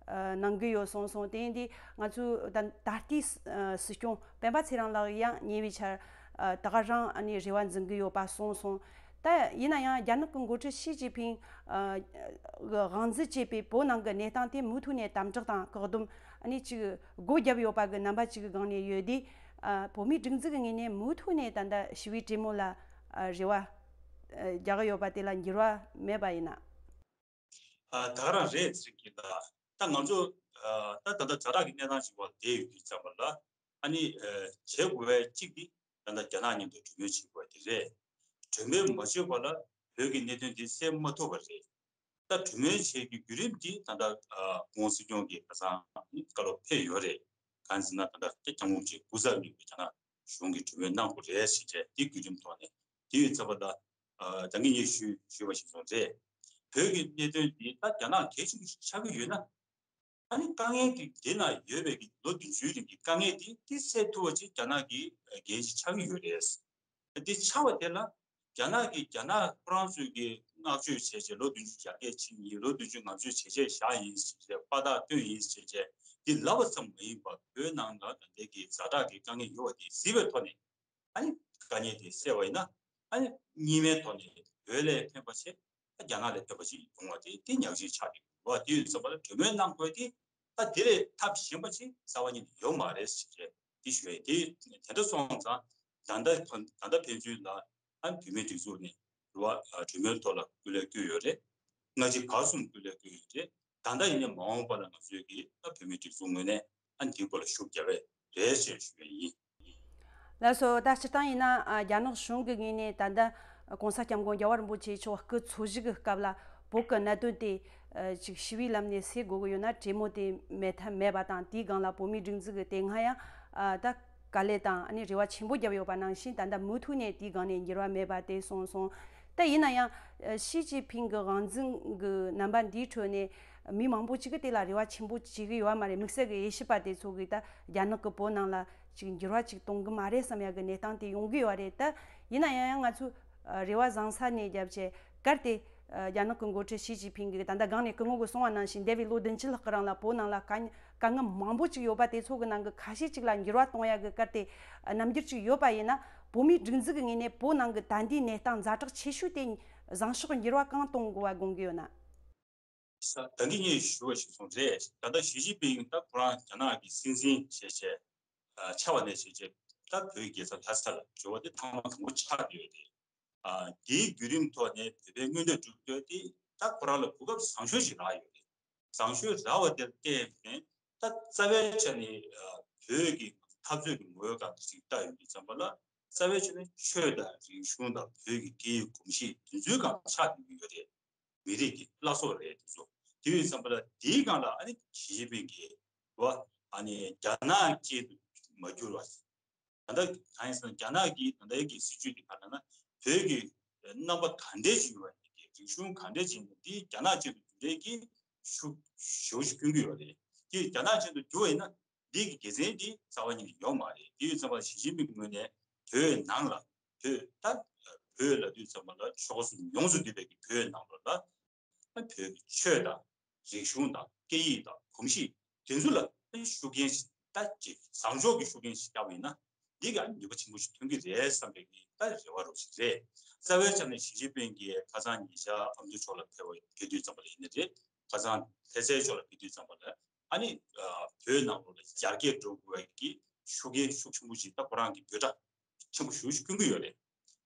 གནང་གི་ཡོད་གསུངས་སོང་། དེ་ཡིན་དུས་ང་ཚོའི་ད་ད་ལྟའི་སྲིད་སྐྱོང་སྤེན་པ་ཚེ་རིང་ལགས་ཡང་ཉེ་བའི་ཆར་ད་ག་རང་ཨ་ནི་རེ་བ་འཛིན་གི་ཡོད་པ་གསུངས་སོང་། ད་ཡིན་ན་ཡང་རྒྱ་ནག་གི་འགོ་ཁྲིད་ཞི་ཅིན་ཕིང་གི་དབང་འཛིན་བྱས་པའི་བོད་ནང་གི་གནས་སྟངས་དེ་མུ་མཐུད་ནས་དམ་དྲག་དང་བཀག་སྡོམ་ཨ་ནི་ཅིག་སྒོ་བརྒྱབ་ཡོད་པ་གི་རྣམ་པ་ཅིག་གི་སྒང་ནས་ཡོད་དུས། བོད་མིའི་སྒྲིག་འཛུགས་ཀྱི་ངོས་ནས་མུ་མཐུད་ནས་ད་ལྟ་ཞི་བའི་གྲོས་མོལ་ལ་རེ་བ་རྒྱག་གི་ཡོད་པ་དེ་ལ་འགྱུར་བ་མེད་པ་ཡིན་ན། ད་ག་རང་རེད་ཟེར་གྱི་ལ། ད་ང་ཚོ་ད་ད་ལྟ་ཛ་དྲག་གི་གནས་སྟངས་ཤིག་བར་བསྡད་ཡོད་དུས་ཙམ་པ་ལ་ཨ་ནི་བྱེད་དགོས་པའི་གཅིག་དེ་ད་ལྟ་རྒྱ་ནག་མཉམ་དུ་གྲོས་མོལ་བྱེད་དགོས་པ་དེ་རེད། གྲོས་མོལ་མ་བྱས་པ་ལ་བོད་ཀྱི་གནད་དོན་དེ་སེལ་མ་ཐུབ་པ་རེད། ད་གྲོས་མོལ་བྱེད་ཀྱི་བརྒྱུད་རིམ་དེ་ད་ལྟ་ཨ་༸གོང་ས་༸སྐྱབས་མགོན་གྱིས་ཁ་སང་བཀའ་སློབ་ཕེབས་ཡོད་རེད། གང་ཟེར་ན་ད་ལྟ་༸སྐྱབས་མགོན་ཆེན་སྐུ་ཚབ་གཉིས་ཀྱིས་རྒྱ་ནག་གཞུང་གིས་གྲོས་མོལ་གནང་དགོས་རེད་ཟེར་བྱས་དེ་བརྒྱུད་རིམ་ཐོག་ནས་དེ་ཡོད་ཚད་པ་ད་ད་གིན་ངས་ཞུས་ཞུས་པ་བཞིན་སོང་རེད། བོད་ཀྱི་གནད་དོན་འདི་ད་རྒྱ་ནག་གལ་ཆེན་པོ་ཞིག་ཆགས་ཀྱི་ཡོད་ན། ཨ་ནི་དཀའ་ངལ་དེ་དེ་ན་ཡོད་པའི་གི་ལོ་བདུན་ཅུའི་རིང་གི་དཀའ་ངལ་དེ་དེ་སེལ་ཐུབ་པ་ཅིག་རྒྱ་ནག་གི་འགན་ཞིག་ཆགས་ཀྱི་ཡོད་རེད། དེ་ཆགས་པ་དེ་ལ་རྒྱ་ནག་གི་རྒྱ་ནག་ཁོ་རང་ཚོས་ཀྱི་བསྔགས་བརྗོད་བྱས་བྱས་ལོ་བདུན་ཅུ་ཡར་རྒྱས་ཕྱིན་ཡིན། ལོ་བདུན་ཅུ་ང་ཚོས་བྱས་རྗེས་བཞག་ཡིན་ཟེར་བྱས་དཔའ་རྟགས་བཏོན་ཡིན་ཟེར་བྱས་དེ་ལབ་པ་ཙམ་མ་ཡིན་པར་བོད་ནང་ལ་ད་ལྟའི་གི་ཛ་དྲག་གི་དཀའ་ངལ་ཡོད་པ་དེ་གཟིགས་པའི་ཐོག་ནས། ཨ་ནི་དཀའ་ངལ་དེ་སེལ་བ་ཡིན་ན། ཨ་ནི་གཉིས་སྨན་ཐོག་ནས་བོད་ལ་ཕན་པ་བྱས། ཨ་རྒྱ་ནག་ལ་ཕན་པ་ཞིག་ཡོང་བ་དེ་དེ་ཉག་གཅིག་ཆགས་ཀྱི་ཡོད་པ་དེ་ཡོད་ཙམ་པ་ལ་གྲོས་མོལ་གནང་དགོས་དེ། ཨ་དེ་ལས་ཐབས་གཞན་པ་ཅིག་རྩ་བ་ཉིད་ནས་ཡོད་མ་རེད་ཟེར་བྱས་དེ་ཞུ་ཡས་དེ་དེ་འདྲ་སོང་ཙང་ད་ལྟ་ད་ལྟ་ཕན་ཚུན་ལ་ཨ་བོད་མིའི་སྒྲིག་འཛུགས་ནས་རེད་བ། གྲོས་མོལ་ཐོག་ལ་སྐུ་ལས་བསྐྱོན་ཡོད་རེད། སྔ་ཕྱི་བར་གསུམ་སྐུ་ལས་བསྐྱོན་ཡོད་རེད། ད་ལྟ་ཡིན་ནའི་མ་འོངས་པ་ལ་ང་ཚོས་ཀྱིས་ད་བོད་མིའི་སྒྲིག་འཛུགས་ངོས་ནས་ཨ་འདིའི་སྐོར་ལ་ཤུགས་རྒྱག་གི་རེད་ཅེས་ཞུ་ཡས་ཡིན། ལགས་སོ། ད་སྤྱིར་བཏང་ཡིན་ན་ཨ་རྒྱ་ནག་གཞུང་གི་ངོས་ནས་ད་ལྟ་༸གོང་ས་༸སྐྱབས་མགོན་རྒྱལ་བ་རིན་པོ་ཆེ་མཆོག་སྐུ་འཚོ་བཞུགས་ཀྱི་སྐབས་ལ་བོད་ཀྱི་གནད་དོན་དེ་ཨ་ཅིག་ཞི་བའི་ལམ་ནས་སེལ་དགོས་ཀྱི་ཡོད་ན་གྲོས་མོལ་དེ་མེད་ཐབས་མེད་པ་དང་། དེའི་སྒང་ལ་བོད་མིའི་སྒྲིག་འཛུགས་ཀྱིས་དེ་སྔ་ཡང་ཨ་ད་དཀའ་ལས་དང་ཨ་ནི་རེ་བ་ཆེན་པོ་བརྒྱབ་ཡོད་པ་ནང་བཞིན་ད་ལྟ་མུ་མཐུད་ནས་དེའི་སྒང་ནས་འགྱུར་བ་མེད་པ་དེ་གསུངས་སོང་། ད་ཡིན་ན་ཡང་ཨ་ཞི་ཅིན་ཕིང་གི་དབང་འཛིན་གྱི་རྣམ་པ་འདིའི་ཁྲོད་ནས་མི་མང་པོ་ཅིག་གིས་དེ་ལ་རེ་བ་ཆེན་པོ་བྱེད་ཀྱི་ཡོད་པ་མ་རེད། དམིགས་བསལ་གྱི་དབྱེ་ཞིབ་པ་དེ་ཚོ་གིས་ད་རྒྱ་ནག་གིས་བོད་ནང་ལ་ཅིག་འགྱུར་བ་ཅིག་གཏོང་གི་མ་རེད་བསམ་ཡག་གི་གནས་སྟངས་དེ་ཡོང་གི་ཡོད་རེད། ད་ཡིན་ན་ཡང་ཡང་ང་ཚོས་ཨ་རེ་བ་བཟང་ས་ནས་བརྒྱབ་བྱས་གལ་ཏེ་ཨ་རྒྱ་ནག་གི་འགོ་ཁྲིད་ཞི་ཅིན་ཕིང་གིས་ད་ལྟ་སྒང་ནས་སྐུ་ངོ་གིས་གསུངས་པ་ནང་བཞིན་འདས་པའི་ལོ་བདུན་ཅུ་ལྷག་གི་རིང་ལ་བོད་ནང་ལ་དཀའ་དཀའ་ངལ་མང་པོ་ཅིག་ཡོད་པ་དེ་ཚོ་གི་ནང་གི་ཁ་ཤས་ཅིག་ལ་འགྱུར་བ་གཏོང་ཡག་གི་གལ་ཏེ་ཨ་རྣམ་འགྱུར་ཅིག་ཡོད་པ་ཡིན་ན། བོད་མིའི་སྒྲིག་འཛུགས་ཀྱི་ངོས་ནས་བོད་ནང་གི་ད་ལྟའི་གནས་སྟངས་ཛ་དྲག་ཆེ་ཤོས་དེ་བཟང་ཕྱོགས་འགྱུར་བ་གང་གཏོང་དགོས་པ་དགོངས་ཀྱི་ཡོད་ན། ད་གིན་ངས་ཞུ་བ་ཞིག་སོང་རེད། ད་ལྟ་ཞི་ཅིན་ཕིང་ད་ཁོ་རང་རྒྱ་ནག་གི་སྲིད་འཛིན་བྱས་བྱས་ཨ་ཆགས་པ་ནས་བྱས་བྱས་ད་བོད་ཀྱི་རྒྱལ་ས་ལྷ་ས་ལ་འབྱོར་བ་དེ་ཐེངས་མ་དང་པོ་ཆགས་ཡོད་རེད། ཨ་དེའི་བརྒྱུད་རིམ་ཐོག་ནས་བོད་པའི་མངོན་འདོད་སྒྲུབ་འདོད་དེ་ད་ཁོ་རང་ལ་གོ་སྐབས་བཟང་ཤོས་ཤིག་རག་ཡོད་རེད། བཟང་ཤོས་རག་པ་དེར་བརྟེན་ནས་ད་རྩ་བའི་ཆ་ནས་ཨ་བོད་ཀྱི་འཐབ་རྩོད་ཀྱི་ངོ་བོའི་སྒང་ཞིག་ལྟ་ཡོང་དུས་ཙམ་པ་ལ་རྩ་བའི་ཆ་ནས་ཆོས་དང་རིག་གཞུང་དང་བོད་ཀྱི་སྐད་ཡིག་གོམས་གཤིས་དེ་ཚོའི་སྒང་ཆགས་ཡོང་གི་ཡོད་རེད། མི་རིགས་ཀྱི་བླ་སྲོག་རེད་དེ་ཚོ། དེ་ཡོད་ཙམ་པ་ལ་དེའི་སྒང་ལ་ཨ་ནི་ཞི་ཅིན་ཕིང་གིས་རེད་བ། ཨ་ནི་རྒྱ་ནག་ཅན་དུ་མ་འགྱུར་བ། ད་ལྟ་གང་ཡིན་ཟེར་ན་རྒྱ་ནག་གི་ད་ལྟའི་གི་སྲིད་ཇུས་དེ་ག་རེ་ན་བོད་ཀྱི་རྣམ་པ་ག་འདྲས་ཅིག་ཡོད་པ་ཡིན་གྱི་རིག་གཞུང་ག་འདྲས་ཅིག་ཡིན་པ་འདི་རྒྱ་ནག་ཅན་དུ་འགྱུར་རེས་ཀྱི་ཤུགས་ཞེ་པོ་ཅིག་སྐྱོན་གྱི་ཡོད་རེད། དེ་རྒྱ་ནག་ཅན་དུ་འགྱུར་བ་ཡིན་ན་འདི་གི་དགེ་མཚན་འདི་རྩ་བ་ཉིད་ནས་ཡོད་མ་རེད། དེ་ཡོད་ཙམ་པ་ཞི་ཅིན་ཕིང་གི་ངོས་ནས་བོད་ནང་ལ་བོད་ད་བོད་ལབ་དུས་ཙམ་པ་ལ་ཆོལ་ཁ་གསུམ་ཡོངས་སུ་འདུས་པའི་གི་བོད་ནང་ལོགས་ལ་བོད་ཀྱི་ཆོས་དང་རིག་གཞུང་དང་སྐད་ཡིག་དང་གོམས་གཤིས་དེ་ཚོ་ལ་ཤུགས་རྐྱེན་ཞིག་ད་ཅིག་བཟང་ཕྱོགས་ཀྱི་ཤུགས་རྐྱེན་ཞིག་བརྒྱབ་པ་ཡིན་ན་འདི་ག་ནུས་པ་ཆེན་པོ་ཞིག་ཐོན་གྱི་རེད་བསམ་པའི་གི་ད་རེ་བ་རོགས་ཞིག་རེད། རྩ་བའི་ཆ་ནས་ཞི་ཅིན་ཕིང་གིས་ཁ་སང་ཉེ་ཆར་ཨ་མདོ་ཕྱོགས་ལ་ཕེབས་པ་ཕེབས་དུས་ཙམ་པ་ལ་ཡིན་ནི་རེད། ཁ་སང་ལྷ་སའི་ཕྱོགས་ལ་ཕེབས་དུས་ཙམ་པ་ལ་ཨ་ནི་བོད་ནང་ལོགས་ལ་ཡར་རྒྱས་འགྲོ་དགོས་པའི་གི་ཤུགས་རྐྱེན་ཤུགས་ཆེན་པོ་ཞིག་ད་ཁོ་རང་གི་འབོད་སྒྲ་ཆེན་པོ་ཞེ་པོ་ཞིག་བསྐྱོན་གྱི་ཡོད་རེད།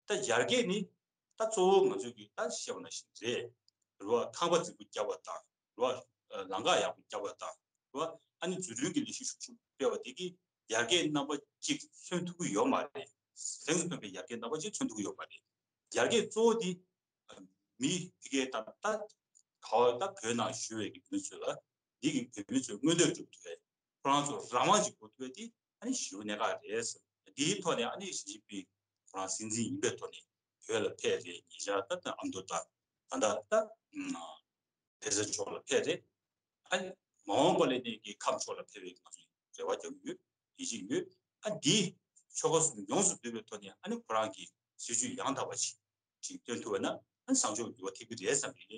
ད་ཡར་རྒྱས་ནི་ད་གཙོ་བོ་ང་ཚོས་ཀྱི་ད་བཤད་པ་ནང་བཞིན་རེད། རེད་བ། ཁང་པ་རྫིག་པོ་བརྒྱབ་པ་དང་རེད་བ། ལམ་ཁ་ཡག་པོ་བརྒྱབ་པ་དང་རེད་བ། ཨ་ནི་འཛུགས་སྐྲུན་གྱི་ལས་གཞི་ཤུགས་ཆེན་པོ་སྤེལ་བ་དེ་གིས་ཡར་རྒྱས་རྣམ་པ་གཅིག་མཚོན་ཐུབ་ཀྱི་ཡོད་མ་རེད། གཟེངས་སུ་ཐོན་པའི་ཡར་རྒྱས་རྣམ་པ་གཅིག་མཚོན་ཐུབ་ཀྱི་ཡོད་མ་རེད། ཡར་རྒྱས་གཙོ་བོ་དེ་མི་ཕ་གིའི་ད་ད་ག་བ་ད་བོད་ནང་བཞུགས་པའི་གི་མི་ཚོ་ལ་འདི་གི་བོད་མི་ཚོའི་མངོན་འདོད་སྒྲུབ་ཐུབ་པའི་ཁོ་རང་ཚོ་རང་དབང་ཅིག་དགོས་ཐུབ་པ་དེ་ཨ་ནི་ཞེ་པོ་གནད་འགག་རེད་ཟེར། འདིའི་ཐོག་ནས་ཨ་ནི་ཞི་ཅིན་ཕིང་ཁོ་རང་སྲིད་འཛིན་ཡིན་པའི་ཐོག་ནས་བོད་ལ་ཕེབས་རེད། ཉེ་ཆར་ད་ལྟ་ཨ་མདོ་དང་ད་ལྟ་ད་ལྷ་ས་ཕྱོགས་ལ་ཕེབས་རེད། ཨ་ནི་མ་འོངས་པ་ལ་ནི་གི་ཁམས་ཕྱོགས་ལ་ཕེབས་པའི་ང་ཚོས་རེ་བ་རྒྱག་གི་ཡོད། ཡིད་ཆེས་ཡོད། ཨ་འདི་ཆོལ་ཁ་གསུམ་ཡོངས་སུ་འདུས་པའི་ཐོག་ནས་ཨ་ནི་ཁོ་རང་གི་སྲིད་ཇུས་ཡང་དག་པ་ཞིག་ཅིག་སྟོན་ཐུབ་པ་ན་ཨ་ནི་བཟང་ཕྱོགས་འགྱུར་བ་ཐེབས་ཀྱི་རེད་བསམ་པའི་རེ་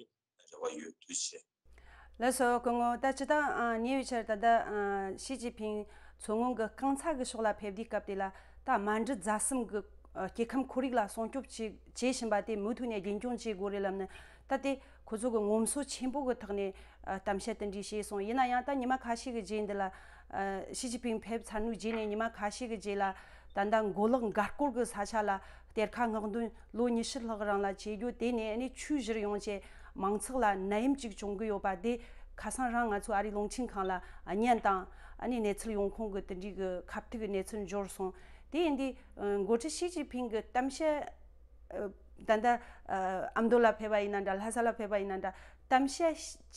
བ་ཡོད། ཐུགས་རྗེ་ཆེ། ལགས་སོ། སྐུ་ངོ། ད་སྤྱིར་བཏང་ཨ་ཉེ་བའི་ཆར་ད་ལྟ་ཨ་ཞི་ཅིན་ཕིང་མཚོ་སྔོན་གྱི་རྐང་ཚ་གི་ཕྱོགས་ལ་ཕེབས་དུས་སྐབས་དེ་ལ་ད་མནའ་འབྲེལ་རྫ་གསུམ་གྱི་ཨ་སྐྱེ་ཁམས་ཁོར་ཡུག་ལ་སྲུང་སྐྱོབ་བྱེད་བྱེད་བཞིན་པ་དེ་མུ་མཐུད་ནས་རྒྱུན་སྐྱོང་བྱེད་དགོས་རེད་ལབ་ནས་ད་དེ་ཁོ་ཚོ་གི་ངོམ་སོ་ཆེན་པོ་གི་ཐོག་ནས་ཨ་གཏམ་བཤད་དེ་འདྲ་བྱས་སོང་། ཡིན་ན་ཡང་ད་ཉི་མ་ཁ་ཤས་ཀྱི་རྗེས་འདི་ལ་ཨ་ཞི་ཅིན་ཕིང་ཕེབས་ཚར་ནུས་རྗེས་ནས་ཉི་མ་ཁ་ཤས་ཀྱི་རྗེས་ལ་ད་ལྟ་མགོ་ལོག་འགག་སྐོར་གྱི་ས་ཆ་ལ་གཏེར་ཁ་སྔོག་འདོན་ལོ་ཉི་ཤུ་ལྷག་རིང་ལ་བྱེད་རྒྱུ་དེ་ནས་ཨ་ནི་ཆུ་བཞུར་ཡོང་བྱས་མང་ཚོགས་ལ་ནད་ཡམས་ཅིག་བྱུང་གི་ཡོད་པ་དེ་ཁ་སང་རང་ང་ཚོ་ཨ་རིའི་རླུང་འཕྲིན་ཁང་ལ་བརྙན་དང་ཨ་ནི་གནས་ཚུལ་ཡོང་ཁུངས་ཀྱི་དེ་འདྲའི་གི་ཁ་ཐུག་གི་གནས་ཚུལ་འབྱོར་སོང་། དེ་ཡིན་དུས་འགོ་ཁྲིད་ཞི་ཅིན་ཕིང་གི་གཏམ་བཤད་ད་ལྟ་ཨ་མདོ་ལ་ཕེབས་པ་ཡིན་ན་འདྲ། ལྷ་ས་ལ་ཕེབས་པ་ཡིན་ན་འདྲ། གཏམ་བཤད་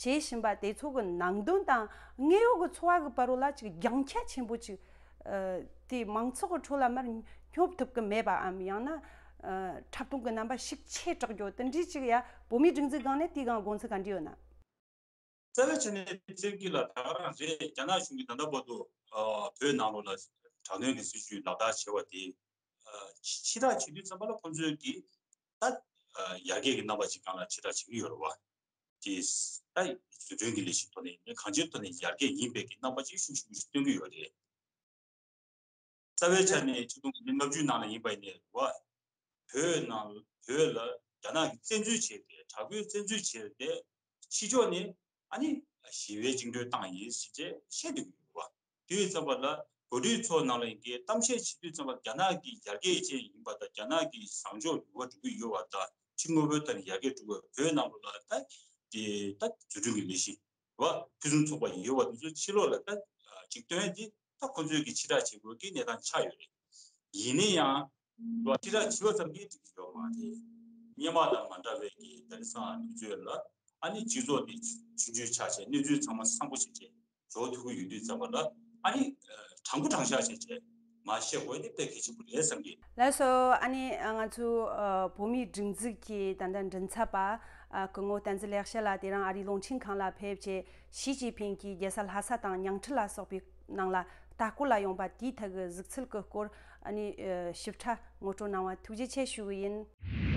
བྱེད་བཞིན་པ་དེ་ཚོ་གི་ནང་དོན་དང་དངོས་ཡོད་ཀྱི་འཚོ་བ་གི་བར་ལ་ཅིག་རྒྱང་ཆ་ཆེན་པོ་ཅིག་ཨ་དེ་མང་ཚོགས་ཀྱི་ཁྲོད་ལ་མར་སྙོབ་ཐུབ་ཀྱི་མེད་པའམ་ཡང་ན་ཨ་འཁྲབ་སྟོན་གྱི་རྣམ་པ་ཤུགས་ཆེ་དྲགས་རྒྱུ་དེ་འདྲའི་ཅིག་ཡ་བོད་མིའི་སྒྲིག་འཛུགས་སྒང་ནས་དེའི་སྒང་དགོངས་ཚུལ་ག་འདྲ་ཡོད་ན། རྩ་བའི་ཆ་ནས་བཙན་གྱིས་ལ་ད་ག་རང་རེད། རྒྱ་ནག་གཞུང་གིས་ད་ལྟ་བར་དུ་ཨ་བོད་ནང་ལོགས་ལ་དྲག་གནོན་གྱི་སྲིད་ཇུས་ལག་བསྟར་བྱས་པ་དེ་ཨ་ཕྱི་ཕྱི་བསྒྲགས་བྱེད་དུས་ཙམ་པ་ལ་ཁོང་ཚོས་ཀྱིས་ད་ཨ་ཡར་རྒྱས་ཀྱི་རྣམ་པ་ཅིག་སྒང་ལ་ཕྱི་བསྒྲགས་བྱེད་ཀྱི་ཡོད་རེད་བ། དེ་ད་བཟོ་སྐྲུན་གྱི་ལས་གཞིའི་ཐོག་ནས་གང་ཅིའི་ཐོག་ནས་ཡར་རྒྱས་ཡིན་པའི་གི་རྣམ་པ་ཅིག་ཤུགས་ཆེན་པོ་ཞིག་སྟོན་གྱི་ཡོད་རེད། རྩ་བའི་ཆ་ནས་ཆིག་སྟོང་དགུ་བརྒྱ་ལྔ་བཅུ་ནང་ལ་ཡིན་པ་ཡིན་ནའི་རེད་བ། བོད་ནང་བོད་ལ་རྒྱ་ནག་གིས་བཙན་འཛུལ་བྱས་ཏེ་དྲག་པོའི་བཙན་འཛུལ་བྱས་ཏེ་ཕྱི་ཕྱོགས་ནས་ཨ་ནི་ཞི་བའི་བཅིངས་འགྲོལ་བཏང་ཡིན་ཟེར་བྱས་བཤད་བསྡད་ཀྱི་ཡོད་རེད་བ། དེ་ཡིན་ཙམ་པ་ལ་འགོ་ཁྲིད་ཚོ་ནང་ལ་ཡིན་གྱི་གཏམ་བཤད་བྱེད་དུས་ཙམ་པ་རྒྱ་ནག་གི་ཡར་རྒྱས་ཅན་ཡིན་པ་དང་རྒྱ་ནག་གི་བཟང་ཕྱོགས་འགྱུར་བ་འགྲོ་གི་ཡོད་པ་དང་ཕྱི་དངོས་པོའི་ཐོག་ནས་ཡར་རྒྱས་འགྲོ་དགོས། བོད་ནང་ལོགས་ལ་ད་དེ་ད་བཟོ་སྐྲུན་གྱི་ལས་གཞི་བ་ཕུན་སུམ་ཚོགས་པ་ཡིན་ཡོད་པ་དེ་ཚོ་ཕྱི་ལོགས་ལ་ད་ཅིག་སྟོན་དེ་ད་ཁོ་ཚོས་ཀྱི་ཕྱི་བསྒྲགས་བྱེད་དགོས་ཀྱི་གནས་སྟངས་ཆགས་ཡོད་རེད། ཡིན་ན་ཡང་ལོ་ཁྲི་ཕྲག་བྱིས་པ་ཙམ་གྱིས་འགྲིག་གི་ཡོད་མ་རེད། སྔོན་མ་དང་མ་འདྲ་བའི་གི་ད་རེས་སང་གནས་ཚུལ་ལ་ཨ་ནི་སྤྱི་ཚོགས་དེ་ཆུང་ཆུང་ཆགས་བྱས། གནས་ཚུལ་ཚང་མ་བཟང་པོ་བྱས་བྱས་འཇོག་ཐུབ་ཀྱི་ཡོད་དུས་ཙམ་པ་ལ་ཨ་ནི་དྲང་པོ་དྲང་བཞག་བྱས་བྱས་མ་བཤད་དགོས་དེ་དཔེ་གལ་ཆེན་པོ་རེད་བསམ་གི། ལགས་སོ། ཨ་ནི་ང་ཚོ་བོད་མིའི་སྒྲིག་འཛུགས་ཀྱི་ད་ལྟ་མགྲིན་ཚབ་པ་སྐུ་ངོ་བསྟན་འཛིན་ལེགས་བཤད་ལགས་དེ་རིང་ཨ་རིའི་རླུང་འཕྲིན་ཁང་ལ་ཕེབས་བྱས། ཞི་ཅིན་ཕིང་གིས་རྒྱལ་ས་ལྷ་ས་དང་ཉང་ཁྲི་ལ་སོགས་པའི་ནང་ལ་ལྟ་སྐོར་ལ་ཡོང་པ་དེའི་ཐད་ཀྱི་གཟིགས་ཚུལ་གྱི་སྐོར་ཨ་ནི་ཞིབ་ཕྲ་ངོ་སྤྲོད་གནང་བ་ཐུགས་རྗེ་ཆེ་ཞུ་གི་ཡིན།